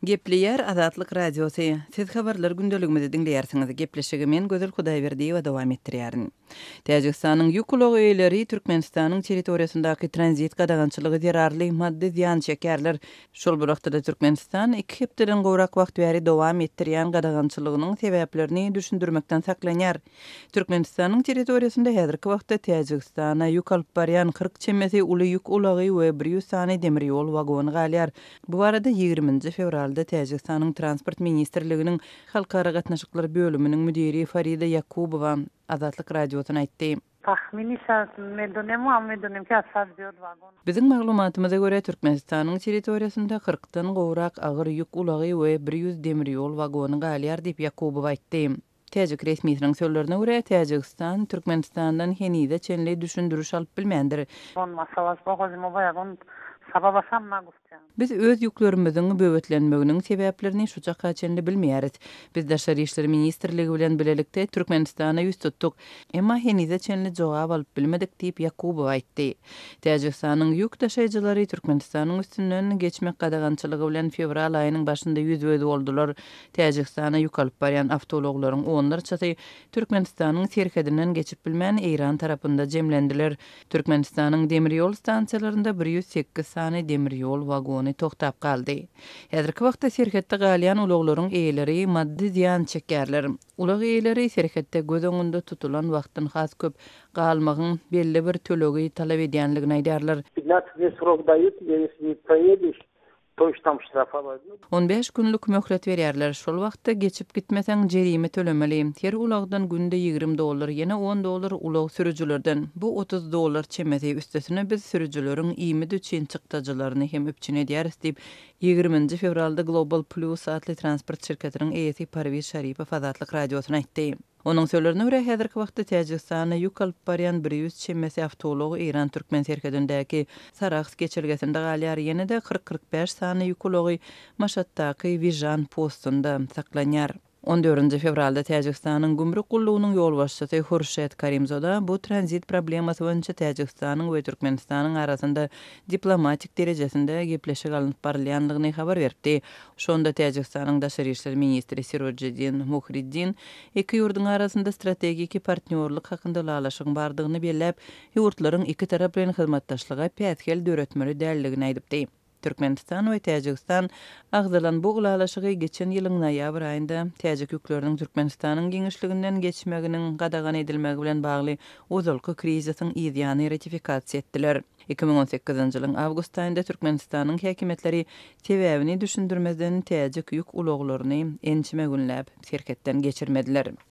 Gepleýär Azatlyk Radiosy, Siz habarlar gündeligimizi diňleýärsiňiz. Gepleşigi men Gözel Hudaýberdiýewa dowam etdirýärin. Täjigistanyň ýük ulag eýeleri Türkmenistanyň territoriýasyndaky tranzit gadagançylygy zerarly maddy zyýan çekýärler. Şol bir wagtda-da Türkmenistan iki hepdeden gowrak wagt bäri dowam etdirýän gadagançylygynyň sebäplerini düşündirmekden saklanýar. Türkmenistanyň territoriýasynda häzirki wagtda Täjigistana ýük alyp barýan 40 çemesi uly ýük ulagy we 100 sany demir ýol wagony galýar. Bu barada ýigriminji fewralda Täjigistanyň Transport ministrliginiň Halkara gatnaşyklar bölüminiň müdiri Farida Ýakubowa Azatlyk Radiosyna aýtdy. Biziň maglumatymyza görä, Türkmenistanyň territoriýasynda kyrkdan gowrak agyr ýük ulagy we 100 demir ýol wagony galýar diýip, Ýakubowa aýtdy. Täjik resmisiniň sözlerine görä, Täjigistan Türkmenistandan henize çenli düşündiriş alyp bilmändir. Biz öz ýüklerimiziň böwetlenmeginiň sebäplerini şu çaka çenli bilmeýäris. Biz Daşary işler ministrligi bilen bilelikde Türkmenistana ýüz tutduk. Emma henize çenli jogap alyp bilmedik diýip, Ýakubow aýtdy. Täjigistanyň ýük daşaýjylary Türkmenistanyň üstünden geçmek gadagançylygy bilen fewral aýynyň başynda ýüzbe-ýüz boldular. Täjigistana ýük alyp barýan awtoulaglaryň onlarçasy Türkmenistanyň serhedinden geçip bilmän, Eýran tarapynda jemlendiler. Türkmenistanyň demir ýol stansiýalarynda 108 sany demir ýol wagony togtap galdy. Häzirki wagtda serhetde galýan ulaglaryň eýeleri maddy zyýan çekýärler. Ulag eýeleri serhetde göz öňünde tutulan wagtdan has köp galmagyň belli bir tölegi talap edýänligini aýdýarlar. Pятnadtsat dney srok daýut, ýesli ne proýediş, 15 günlük möhlet berýärler. Şol wagtda geçip gitmeseň, jerime tölemeli. Her ulagdan günde 20 dollar, ýene 10 dollar ulag sürüjilerden. Bu 30 dollar çemesi. Üstesine biz sürüjileriň iýmit üçin çykdajylaryny hem üpjün edýäris diýip, 20-nji fewralda Global Plus atly transport şirketiniň eýesi Parwiz Şaripow Azatlyk Radiosyna aýtdy. Onuň sözlerine görä, häzirki wagtda Täjigistana ýük alyp barýan 100 çemesi awtoulag Eýran-türkmen serhedindäki Sarahs geçelgesinde galýar, ýene-de 40-45 sany ýük ulagy Maşatdaky Wižan postunda saklanýar. On dördünji fewralda Täjigistanyň gümrük gullugynyň ýolbaşçysy Hurşet Karimzoda bu tranzit problemasy boýunça Täjigistanyň we Türkmenistanyň arasynda diplomatik derejesinde gepleşik alnyp barylýandygyny habar beripdi. Şonda Täjigistanyň daşary işler ministri Sirojiddin Muhriddin iki ýurduň arasynda strategiki partnýorlyk hakynda ylalaşygyň bardygyny belläp, ýurtlaryň ikitaraplaýyn hyzmatdaşlyga päsgel döretmeli däldigini aýdypdy. Türkmenistan we Täjigistan agzalan bu ylalaşygy geçen ýylyň noýabr aýynda täjik ýükleriniň Türkmenistanyň giňişliginden geçmeginiň gadagan edilmegi bilen bagly ozalky krizisiň yzýany ratifikasiýa etdiler. 2018-nji ýylyň awgust aýynda Türkmenistanyň häkimiýetleri sebäbini düşündirmezden täjik ýük ulaglaryny ençeme günläp serhetden geçirmediler.